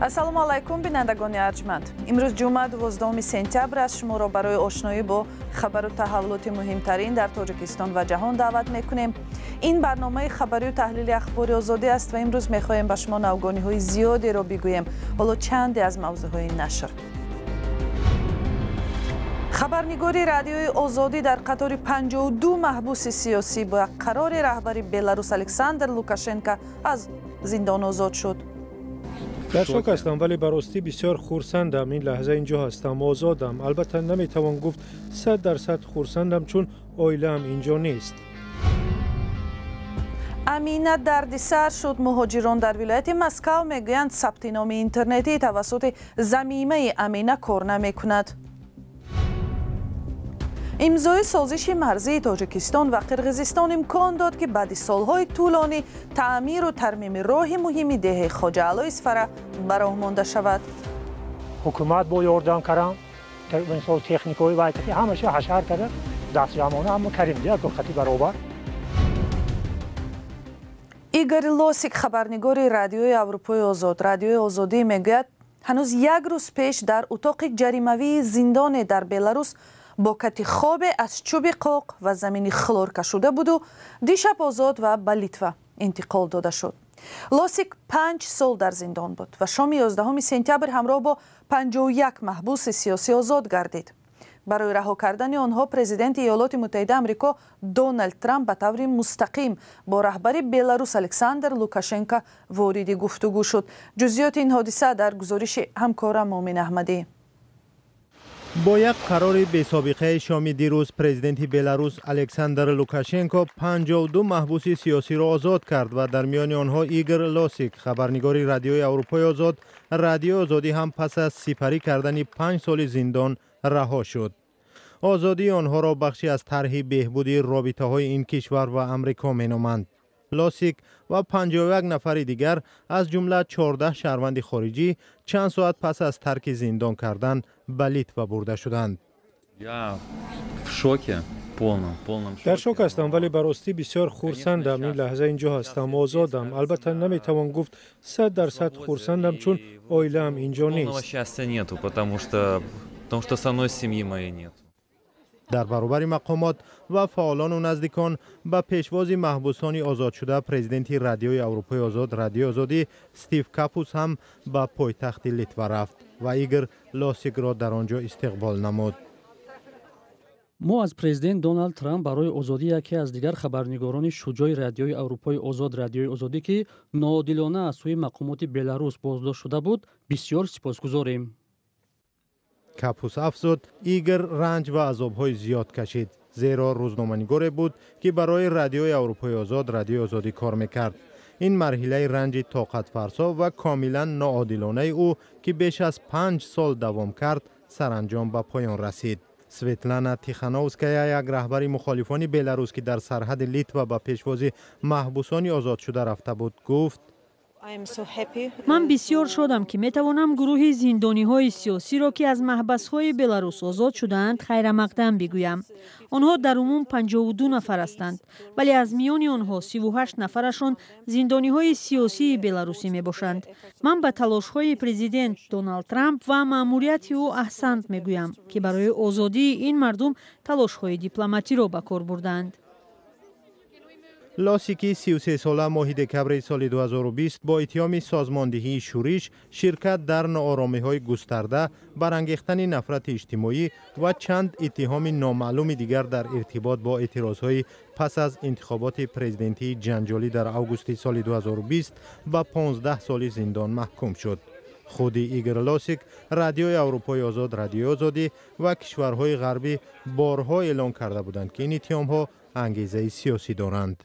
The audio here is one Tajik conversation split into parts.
Ассалому алайкум, бинандагони арҷманд. Имрӯз ҷумъа, 12 сентябр аст. Шуморо барои ошноӣ бо хабару таҳаввулоти муҳимтарин дар Тоҷикистон ва ҷаҳон даъват мекунем. Ин барномаи хабарию таҳлили Ахбори Озодӣ аст ва имрӯз мехоҳем ба шумо навгониҳои зиёдеро бигӯем. Ҳоло чанде аз мавзӯъҳои нашр. Хабарнигори Радиои Озодӣ дар қатори 52 маҳбуси сиёсӣ бо қарори раҳбари Беларус Александр Лукашенко аз зиндон озод шуд. Дар шок ҳастам, вале ба ростӣ бисёр хурсандам. Ин лаҳза инҷо ҳастам, озодам. Албатта, наметавон гуфт 100% хурсандам, чун оилаам инҷо нест. Амина дардисар шуд. Муҳоҷирон дар вилояти Москав мегӯянд, сабти номи интернетӣ тавассути замимаи Амина кор намекунад. Имзои созиши марзии Тоҷикистон ва Қирғизистон имкон дод, ки баъди солҳои тӯлонӣ таъмиру тармими роҳи муҳими деҳаи Хоҷаалои Исфара ба роҳ монда шавад. Ҳукумат бо ёрдам карам, мисол, техникаҳои вайкати ҳамаша ҳашар карда, дастҷамъона ҳама карим як хати баробар. Игор Лосик, хабарнигори Радиои Аврупои Озод, Радиои Озодӣ, мегӯяд, ҳанӯз як рӯз пеш дар утоқи ҷаримавии зиндоне дар Беларус бо кати хобе аз чӯби қоқ ва замини хлоркашуда буду дишаб озод ва ба Литва интиқол дода шуд. Лосик 5 сол дар зиндон буд ва шоми 11 сентябр ҳамроҳ бо 51 маҳбуси сиёсӣ озод гардид. Барои раҳо кардани онҳо президенти Иёлоти Муттаҳида Амрико Доналд Трамп ба таври мустақим бо раҳбари Беларус Александр Лукашенко вориди гуфтугӯ шуд. Ҷузъиёти ин ҳодиса дар гузориши ҳамкорам Муъмин Аҳмадӣ. Бо як қарори бесобиқаи шоми дирӯз президенти Беларус Александр Лукашенко 52 маҳбуси сиёсиро озод кард ва дар миёни онҳо Игор Лосик, хабарнигори Радиои Аврупои Озод, Радиои Озодӣ, ҳам пас аз сипарӣ кардани 5 соли зиндон раҳо шуд. Озодии онҳоро бахши аз тарҳи беҳбуди робитаҳои ин кишвар ва Амрико меноманд. Лосик ва 51 нафари дигар, аз ҷумла 14 шаҳрванди хориҷӣ, чанд соат пас аз тарки зиндон кардан ба Литва бурда шуданд. Я в шоке полном, полном. Дар шок ҳастам, вале ба ростӣ бисёр хурсандам. Ин лаҳза инҷо ҳастам, озодам. Албатта, наметавон гуфт 100% хурсандам, чун оилаам инҷо нест. Счастья нету, потому что со мной семьи моей нет. Дар баробари мақомот ва фаъолону наздикон ба пешвози маҳбусони озодшуда президенти Радиои Аврупои Озод, Радиои Озодӣ, Стив Капус ҳам ба пойтахти Литва рафт ва Игор Лосикро дар он ҷо истиқбол намуд. Мо аз президент Доналд Трамп барои озодии яке аз дигар хабарнигорони шуҷои Радиои Аврупои Озод, Радиои Озодӣ, ки ноодилона аз сӯи мақомоти Беларус боздошт шуда буд, бисёр сипосгузорем. Капус афзуд, Игор ранҷ ва азобҳои зиёд кашид, зеро рӯзноманигоре буд, ки барои Радиои Аврупои Озод, Радиои Озодӣ кор мекард. Ин марҳилаи ранҷи тоқатфарсо ва комилан ноодилонаи ӯ, ки беш аз 5 сол давом кард, саранҷом ба поён расид. Светлана Тихановская, як раҳбари мухолифони Беларус, ки дар сарҳади Литва ба пешвози маҳбусони озодшуда рафта буд, гуфт: Ман бисёр шодам, ки метавонам гурӯҳи зиндониҳои сиёсиро, ки аз маҳбасҳои Беларус озод шудаанд, хайрамақдам бигӯям. Онҳо дар умум 52 нафар ҳастанд, вале аз миёни онҳо 38 нафарашон зиндониҳои сиёсии беларусӣ мебошанд. Ман ба талошҳои президент Доналд Трамп ва маъмурияти ӯ аҳсант мегӯям, ки барои озодии ин мардум талошҳои дипломатиро ба кор бурданд. Лосики 33сола моҳи декабри соли 2020 бо иттиҳоми созмондиҳии шӯриш, ширкат дар нооромиҳои густарда, барангехтани нафрати иҷтимоӣ ва чанд иттиҳоми номаълуми дигар дар иртибот бо эътирозҳои пас аз интихоботи президентии ҷанҷолӣ дар августи соли 2020 ба 15 соли зиндон маҳкум шуд. Худи Игор Лосик, Радиои Аврупои Озод, Радиои Озодӣ ва кишварҳои ғарбӣ борҳо эълон карда буданд, ки ин иттиҳомҳо ангезаи сиёсӣ доранд.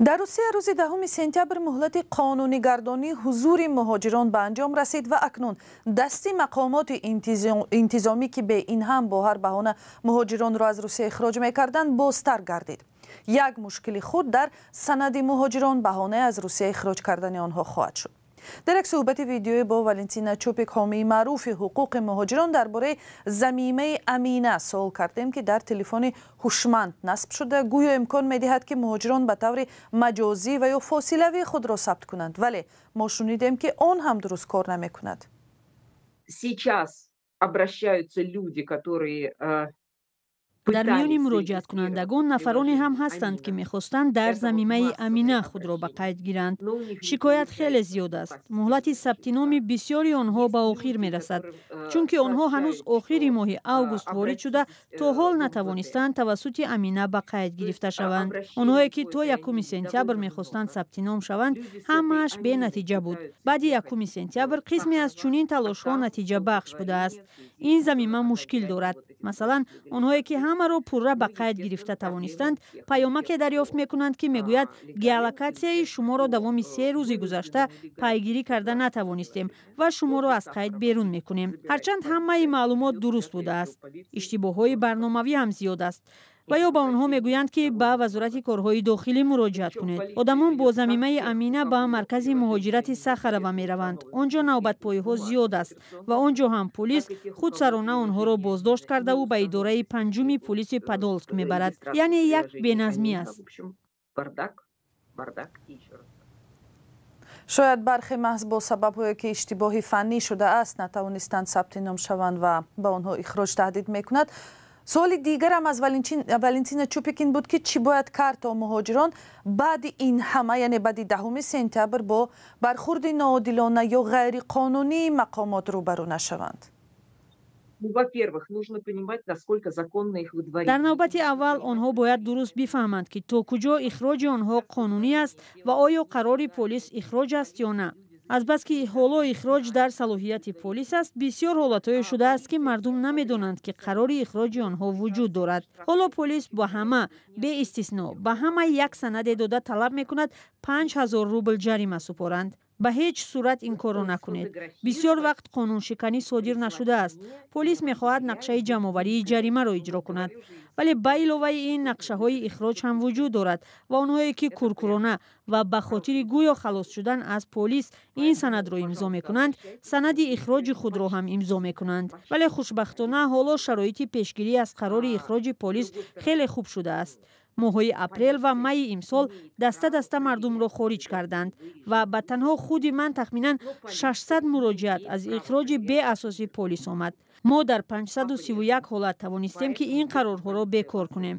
Дар Русия рӯзи 10 сентябр муҳлати қонунигардонии ҳузури муҳоҷирон ба анҷом расид ва акнун дасти мақомоти интизомӣ, ки бе ин ҳам бо ҳар баҳона муҳоҷиронро аз Русия ихроҷ мекарданд, бозтар гардид. Як мушкили худ дар санади муҳоҷирон баҳонаи аз Русия ихроҷ кардани онҳо хоҳад шуд. Дар як суҳбати видеоӣ бо Валентина Чупик, ҳомии маъруфи ҳуқуқи муҳоҷирон, дар бораи замимаи Амина суол кардем, ки дар телефони ҳушманд насб шуда, гӯё имкон медиҳад, ки муҳоҷирон ба таври маҷозӣ ва ё фосилавӣ худро сабт кунанд. Вале мо шунидем, ки он ҳам дуруст кор намекунад. Сейчас обращаются люди, которые Дар миёни муроҷиаткунандагон нафароне ҳам ҳастанд, ки мехостанд дар замимаи Амина худро ба қайд гиранд. Шикоят хеле зиёд аст. Муҳлати сабти номи бисёри онҳо ба охир мерасад, чунки онҳо ҳанӯз охири моҳи август ворид шуда, то ҳол натавонистанд тавассути Амина ба қайд гирифта шаванд. Онҳое ки то 1 сентябр мехостанд сабти ном шаванд, ҳамааш бенатиҷа буд. Баъди 1 сентябр қисме аз чунин талошҳо натиҷабахш будааст. Ин замима мушкил дорад. Масалан, онҳое ки ҳамаро пурра ба қайд гирифта тавонистанд, паёмаке дарёфт мекунанд, ки мегӯяд: «Геолокатсияи шуморо давоми 3 рӯзи гузашта пайгирӣ карда натавонистем ва шуморо аз қайд берун мекунем», ҳарчанд ҳамаи маълумот дуруст будааст. Иштибоҳҳои барномавӣ ҳам зиёд аст. Ва ё ба онҳо мегӯянд, ки ба Вазорати корҳои дохилӣ муроҷиат кунед. Одамон бо замимаи Амина ба маркази муҳоҷирати Сахарова мераванд. Он ҷо навбатпоиҳо зиёд аст ва он ҷо ҳам полис худсарона онҳоро боздошт кардаву ба идораи панҷуми полиси Подолск мебарад. Яъне як беназмӣ аст. Шояд бархе маҳз бо сабабҳое, ки иштибоҳи фаннӣ шудааст, натавонистанд сабти ном шаванд ва ба онҳо ихроҷ таҳдид мекунад. Суоли дигарам аз Валентина Чупик ин буд, ки чӣ бояд кард, то муҳоҷирон баъди ин ҳама, яъне баъди 10 сентябр, бо бархурди ноодилона ё ғайриқонунии мақомот рӯбарӯ нашаванд. Ну, во-первых, нужно понимать, насколько законно их выдворение. Дар навбати аввал онҳо бояд дуруст бифаҳманд, ки то куҷо ихроҷи онҳо қонунӣ аст ва оё қарори полис ихроҷ аст ё на. Азбаски ҳоло ихроҷ дар салоҳияти полис аст, бисёр ҳолатҳое шудааст, ки мардум намедонанд, ки қарори ихроҷи онҳо вуҷуд дорад. Ҳоло полис ба ҳама беистисно, ба ҳама як санаде дода, талаб мекунад 5000 рубл ҷарима супоранд. Ба ҳеҷ сурат ин корро накунед. Бисёр вақт қонуншиканӣ содир нашудааст. Полис мехоҳад нақшаи ҷамъоварии ҷаримаро иҷро кунад, вале ба иловаи ин нақшаҳои ихроҷ ҳам вуҷуд дорад ва онҳое ки куркӯрона ва ба хотири гӯё халос шудан аз полис ин санадро имзо мекунанд, санади ихроҷи худро ҳам имзо мекунанд. Вале хушбахтона ҳоло шароити пешгирӣ аз қарори ихроҷи полис хеле хуб шудааст. Моҳҳои апрел ва майи имсол даста даста мардумро хориҷ карданд ва ба танҳо худи ман тахминан 600 муроҷиат аз ихроҷи беасоси полис омад. Мо дар 531 ҳолат тавонистем, ки ин қарорҳоро бекор кунем.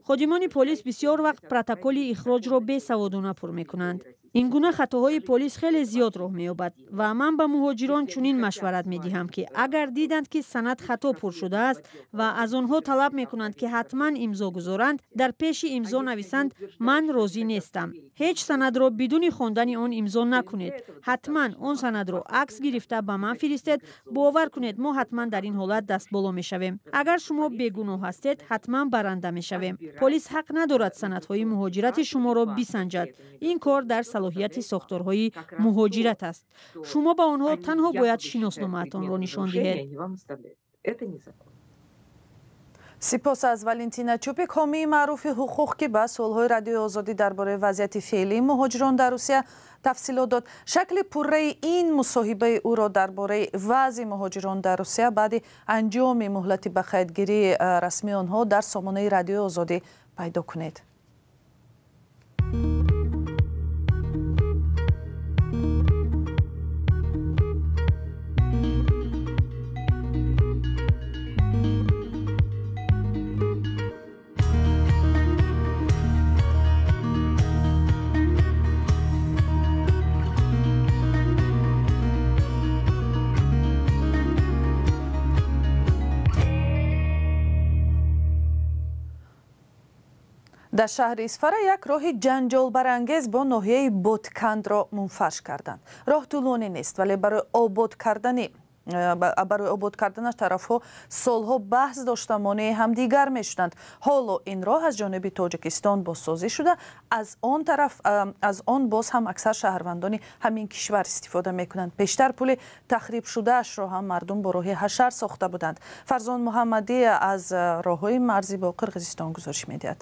Ходимони полис бисёр вақт протоколи ихроҷро бесаводона пур мекунанд. Ин гуна хатоҳои полис хеле зиёд роҳ меёбад ва ман ба муҳоҷирон чунин машварат медиҳам, ки агар диданд, ки санад хато пур шудааст ва аз онҳо талаб мекунанд, ки ҳатман имзо гузоранд, дар пеши имзо нависанд: «Ман розӣ нестам». Ҳеҷ санадро бидуни хондани он имзо накунед. Ҳатман он санадро акс гирифта ба ман фиристед. Бовар кунед, мо ҳатман дар ин ҳолат дастболо мешавем. Агар шумо бегуноҳ ҳастед, ҳатман баранда мешавем. Полис ҳақ надорад санадҳои муҳоҷирати шуморо бисанҷад. Ин кор дар салоҳияти сохторҳои муҳоҷират аст. Шумо ба онҳо танҳо бояд шиносномаатонро нишон диҳед. Сипос аз Валентина Чупик, ҳомии маъруфи ҳуқуқ, ки ба суолҳои Радиои Озодӣ дар бораи вазъияти феълии муҳоҷирон дар Русия тафсилот дод. Шакли пурраи ин мусоҳибаи ӯро дар бораи вазъи муҳоҷирон дар Русия баъди анҷоми муҳлати ба қайдгирии расмии онҳо дар сомонаи Радиои Озодӣ пайдо кунед. Дар шаҳри Исфара як роҳи ҷанҷолбарангез бо ноҳияи Боткандро мунфарш карданд. Роҳ тӯлонӣ нест, вале барои обод карданаш тарафҳо солҳо баҳс дошта, монеи ҳамдигар мешуданд. Ҳоло ин роҳ аз ҷониби Тоҷикистон бозсозӣ шуда, аз он тараф аз он боз ҳам аксар шаҳрвандони ҳамин кишвар истифода мекунанд. Пештар пули тахрибшудаашро ҳам мардум бо роҳи ҳашар сохта буданд. Фарзон Муҳаммадӣ аз роҳҳои марзӣ бо Қирғизистон гузориш медиҳад.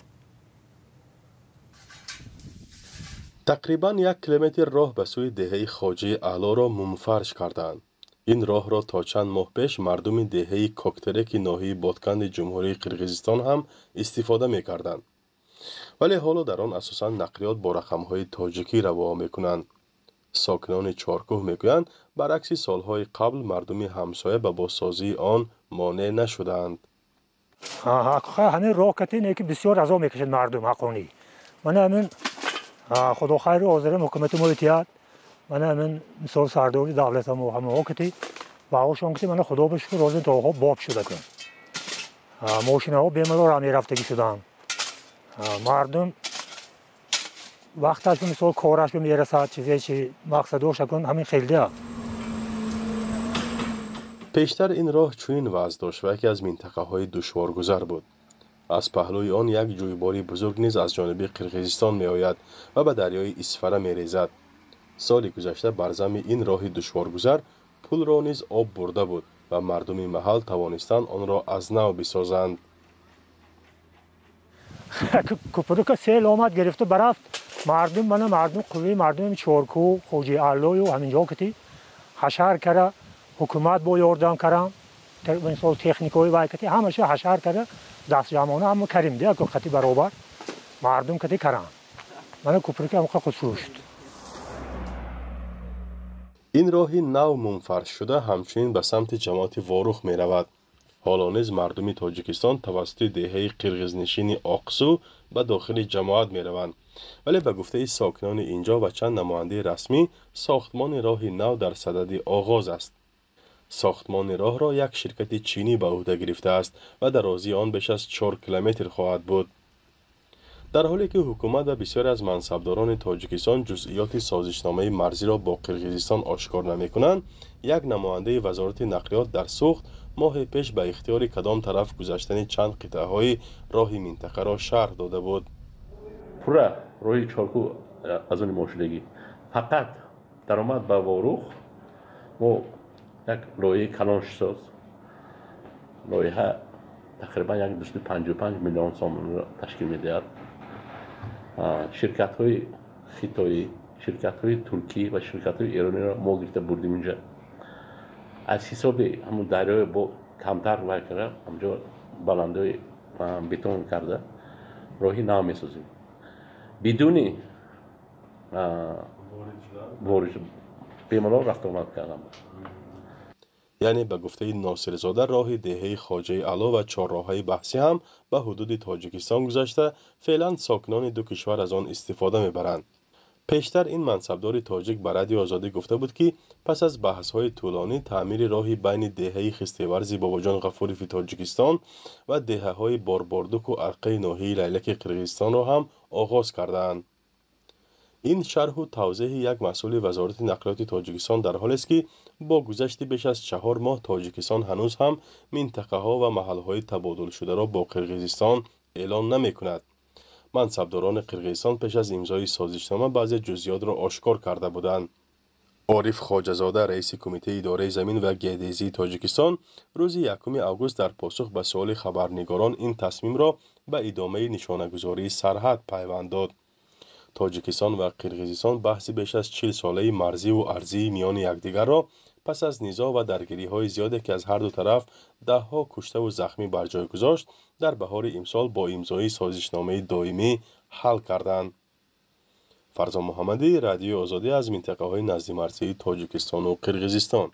Тақрибан 1 километр роҳ ба сӯи деҳаи Хоҷаи Аълоро мумфарш кардаанд. Ин роҳро то чанд моҳ пеш мардуми деҳаи Коктереки ноҳияи Ботканди Ҷумҳурии Қирғизистон ҳам истифода мекарданд. Вале ҳоло дар он асосан нақлиёт бо рақамҳои тоҷикӣ раво мекунанд. Сокинони Чоркӯҳ мегӯянд, баръакси солҳои қабл мардуми ҳамсоя ба бозсозии он монеъ нашудаанд. Ҳамин роҳ кати не ки бисёр азоб мекашад мардум ҳаққонӣ. Мана ҳамин худо хайру ҳозирам ҳукумати мо итиҳад, мана ҳамин мисол сардори давлатамо ҳамаҳо кати баҳошон кати мана худо ба шукр ҳозир роҳҳо боб шуда кун. Мошинаҳо бемалол ра мерафтагӣ шуданд. Мардум вақташ мисол кораш мерасад, чизе чи мақсадоша кун ҳамин хелдия. Пештар ин роҳ чунин вазъ дошт ва яке аз минтақаҳои душворгузар буд. Аз паҳлӯи он як ҷӯйбори бузург низ аз ҷониби Қирғизистон меояд ва ба дарёи Исфара мерезад. Соли гузашта бар зами ин роҳи душворгузар пулро низ об бурда буд ва мардуми маҳал тавонистанд онро аз нав бисозанд. Купрука сел омад гирифта барафт. Мардум мана мардум қувваи мардуми Чоркӯҳ, Хоҷаи Аълою ҳаминҷо кати ҳашар кара, ҳукумат бо ёрдам карам, мисол техникаҳои вай кати ҳамаша ҳашар кара, дастҷамъона ҳама карим дия қати баробар мардум кати карам. Мана купрука ҳамқа худшӯ шуд. Ин роҳи нав мумфаршшуда ҳамчунин ба самти ҷамоати Ворух меравад. Ҳоло низ мардуми Тоҷикистон тавассути деҳаи қирғизнишини Оқсу ба дохили ҷамоат мераванд. Вале ба гуфтаи сокинони инҷо ва чанд намояндаи расмӣ сохтмони роҳи нав дар садади оғоз аст. Сохтмони роҳро як ширкати чинӣ ба ӯҳда гирифтааст ва дарозии он беш аз 4 километр хоҳад буд. Дар ҳоле ки ҳукумат ва бисёре аз мансабдорони Тоҷикистон ҷузъиёти созишномаи марзиро бо Қирғизистон ошкор намекунанд, як намояндаи вазорати нақлиёт дар Суғд моҳе пеш ба ихтиёри кадом тараф гузаштани чанд қитъаҳои роҳи минтақаро шарҳ дода буд. Пурра роҳи Чоркӯҳ аз они мо шудагӣ. Фақат даромад ба Ворух мо як лоиҳаи калоншисоз, лоиҳа тақрибан 255 миллион сомонро ташкил медиҳад. Ширкатҳои хитоӣ, ширкатҳои туркӣ ва ширкатҳои эрониро мо гирифта бурдим инҷа. Аз ҳисоби ҳамун дарёи бо камтар вай карда, ҳамҷо баландои бетон карда роҳи нав месозем. Бидуни ворид бемалол рафтуомад кардам. Яъне ба гуфтаи Носирзода роҳи деҳаи Хоҷаи Аъло ва чорроҳаи баҳсӣ ҳам ба ҳудуди Тоҷикистон гузашта, феълан сокинони ду кишвар аз он истифода мебаранд. Пештар ин мансабдори тоҷик ба Радиои Озодӣ гуфта буд, ки пас аз баҳсҳои тӯлонӣ таъмири роҳи байни деҳаи Хистеварзи Бобоҷон Ғафурови Тоҷикистон ва деҳаҳои Борбордуку Арқаи ноҳияи Лайлаки Қирғизистонро ҳам оғоз кардаанд. Ин шарҳу тавзеҳи як масъули вазорати нақлиёти Тоҷикистон дар ҳолест, ки бо гузашти беш аз 4 моҳ Тоҷикистон ҳанӯз ҳам минтақаҳо ва маҳалҳои табодулшударо бо Қирғизистон эълон намекунад. Мансабдорони Қирғизистон пеш аз имзои созишнома баъзе ҷузъиётро ошкор карда буданд. Ориф Хоҷазода, раиси Кумитаи идораи замин ва геодезии Тоҷикистон, рӯзи 1 август дар посух ба суоли хабарнигорон ин тасмимро ба идомаи нишонагузории сарҳад пайванд дод. Тоҷикистон ва Қирғизистон баҳси беш аз 40 солаи марзиву арзии миёни якдигарро пас аз низоъ ва даргириҳои зиёде, ки аз ҳарду тараф даҳҳо куштаву захмӣ бар ҷой гузошт, дар баҳори имсол бо имзои созишномаи доимӣ ҳал карданд. Фарзон Муҳаммадӣ, Радиои Озодӣ аз минтақаҳои наздимарзии Тоҷикистону Қирғизистон.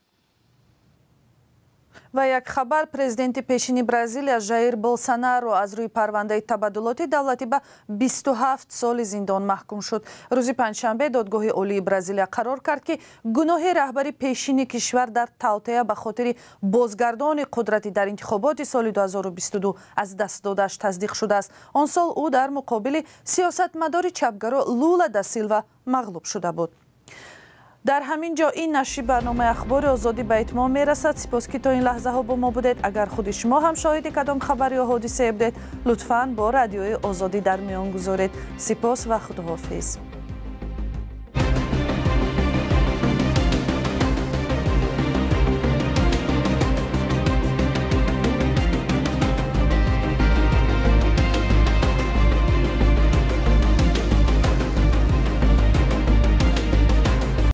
Ва як хабар: президенти пешини Бразилия Жаир Болсонаро аз рӯи парвандаи табаддулоти давлатӣ ба 27 соли зиндон маҳкум шуд. Рӯзи панҷшанбе додгоҳи олии Бразилия қарор кард, ки гуноҳи раҳбари пешини кишвар дар тавтеа ба хотири бозгардони қудрати дар интихоботи соли 2022 аз даст додааш тасдиқ шудааст. Он сол ӯ дар муқобили сиёсатмадори чапгаро Лула да Силва мағлуб шуда буд. Дар ҳамин ҷо ин нашри барномаи Ахбори Озодӣ ба итмом мерасад. Сипос, ки то ин лаҳзаҳо бо мо будед. Агар худи шумо ҳам шоҳиди кадом хабар ё ҳодисае будед, лутфан бо Радиои Озодӣ дар миён гузоред. Сипос ва худоҳофиз.